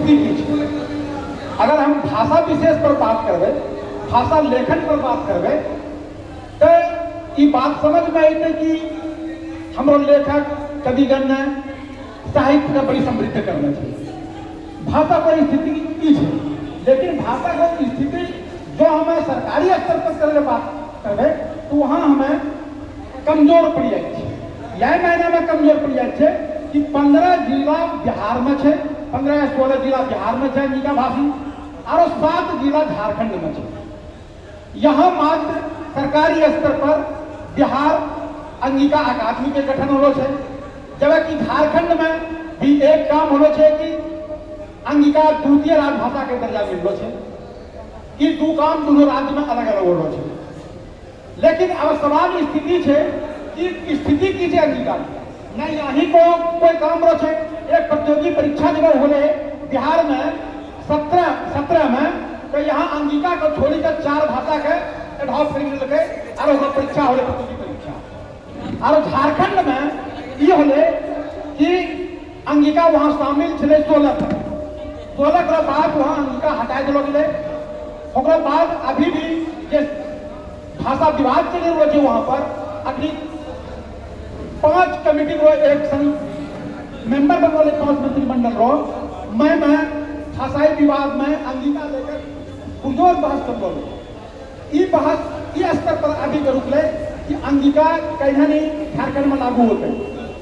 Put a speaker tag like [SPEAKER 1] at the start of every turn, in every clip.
[SPEAKER 1] स्थिति की छै। अगर हम भाषा विशेष पर बात करबै, भाषा लेखन पर बात करबै, तऽ ई बात समझमे अयतै कि हमरो लेखक कविगण ने साहित्यके बड़ी समृद्ध करने छै। भाषा पर स्थिति की छै, लेकिन भाषा के स्थिति जो हमें सरकारी स्तर पर करे बात करबै तो वहाँ हमें कमजोर पड़ि जाइ छै। यह मायने में कमजोर पड़ि जाइ छै कि 15 जिला बिहार में छै, 15 या 16 जिला बिहार में छै अंगिका भाषी, आरो 7 जिला झारखंड में छै। यहाँ मात्र सरकारी स्तर पर बिहार अंगिका अकादमी के गठन होलो छै, जबकि झारखंड में भी एक काम होलो छै कि अंगिका द्वितीय राजभाषा के दर्जा मिललो छै। ई दू काम दोनों राज्य में अलग अलग होलो छै। लेकिन अब सवाल स्थिति छै कि स्थिति की छै अंगिका नहीं यहीं को कोई काम रहो छै। एक प्रतियोगी परीक्षा जब होले बिहार में 17 में, तो यहाँ अंगिका को छोड़ी कर 4 भाषा के एडॉप्ट करी लेलकै और ओकर परीक्षा होले प्रतियोगी परीक्षा। और झारखंड में ई होले कि अंगिका वहां शामिल छलै 16 तक, 16 के बाद वहां अंगिका हटा देलो गेलै। ओकरा बाद अभी भी जे भाषा विवाद चलि रहल छै वहां पर अभी 5 कमेटी रो एक संग मेंबर बनवले 5 मंत्रिमंडल रो मैं भाषाई विवाद में अंगिका लेकर पुरजोर बहस कर रहे। ई बहस ई स्तर पर अभी के रुकले कि अंगिका कहीं नहीं झारखंड में लागू होते।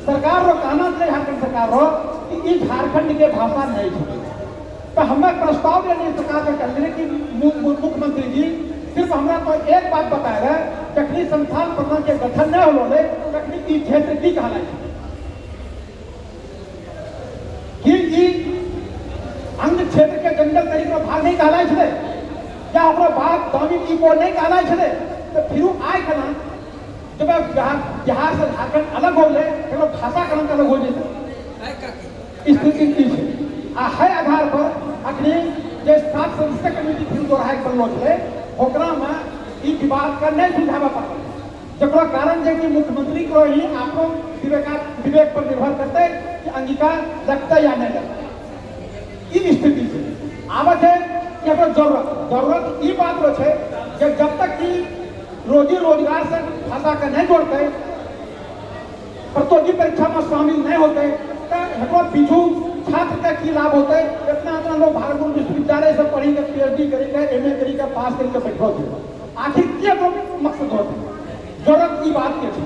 [SPEAKER 1] सरकार रो कहना छलै, झारखंड सरकार रो कि ई झारखंड के भाषा नहीं छलै। तो हमें प्रस्ताव देने सरकार के कहले कि मुख्यमंत्री जी सिर्फ हमरा तो एक बात बताए रहे, जखनी संथाल परगना के गठन नहीं होलो रहे तखनी ई क्षेत्र की कहलाय छै कि ई अंग क्षेत्र के जंगल तरीके भाग नहीं कहलाय छलै या ओकरा बाद दामिन ई को नहीं कहलाय छलै। तो फिर आइ केना जब बिहार से झारखंड अलग हो गए फिर भाषा केना अलग हो जेतै? स्थिति की छै आ है आधार पर अखनी जे 7 सदस्य कमेटी फिर दोहराए के बनलो छलै ओकरा में ई विवाद के नहीं सुलझाबऽ पड़ल, जकरा कारण जे कि मुख्यमंत्री को ही आपको विवेक पर निर्भर करते कि अंगिका लगता या नहीं लगता। ई स्थिति छै। आब छै कि एकर जरूरत ई बात रह छै कि जब तक कि रोजी रोजगार से भाषा के नहीं जोड़ते, प्रतियोगी परीक्षा में शामिल नहीं होते, तो एकरो पीछू छात्र के की लाभ होते? इतना इतना लोग भागलपुर विश्वविद्यालय से पढ़ी के पीएचडी करी के एमए करी के पास करी के बैठो थे, आखिर की एकरो मकसद होते? जरूरत ई बात के छै।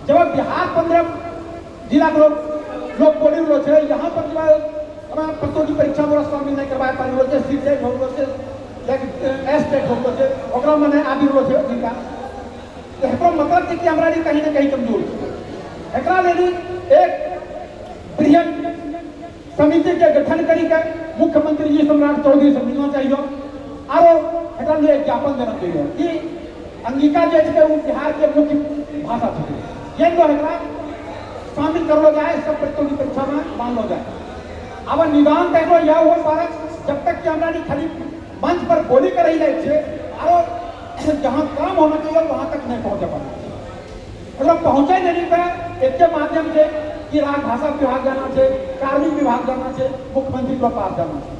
[SPEAKER 1] जब बिहार 15 जिला के लोग बोली रहलो छै, यहाँ पर जब हमारा प्रतियोगी परीक्षा में शामिल नहीं करवाए पारी रहलो छै, सी टेट हो रहलो छै, एस टेट हो रहलो छै, ओकरा में नहीं आबि रहलो छै अंगिका। तो एकरो मतलब छै कि हमरा लिए कहीं ना कहीं कमजोर छै। एकरा लेल एक बृहद समिति के गठन करी के मुख्यमंत्री जी सम्राट चौधरी से मिलना चाहिए आरो एकरा लिए एक ज्ञापन देना चाहिए कि अंगिका जे छै वो बिहार के मुख्य भाषा छै, ये लो एकरा शामिल करलो जाए, सब प्रतियोगी परीक्षा में मानलो जाए। अब निदान तो एकरो यह हुआ पारा जब तक कि हमरा खाली मंच पर बोली कर रही जाए छे आरो जहाँ काम होना चाहिए वहां तक नहीं पहुंचे पाए। मतलब पहुंचे नहीं पे एक के माध्यम से कि राजभाषा विभाग जाना है, कार्मिक विभाग जाना है, मुख्यमंत्री के पास जाना है।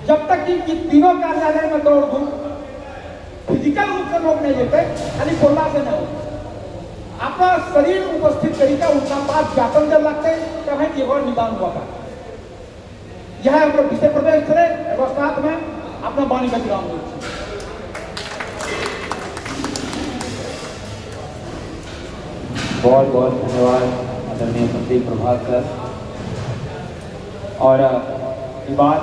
[SPEAKER 1] जब तक कि इन तीनों कार्यालय में दौड़ धूप फिजिकल रूप से लोग नहीं लेते, खाली बोलना से नहीं होता, अपना शरीर उपस्थित तरीका उनका पास ज्ञापन जब लगते तब है कि और निदान हुआ था। यह हम लोग विषय प्रवेश चले और साथ में अपना वाणी का विराम देते हैं।
[SPEAKER 2] बहुत बहुत धन्यवाद आदरणीय संदीप प्रभात सर। और ये बात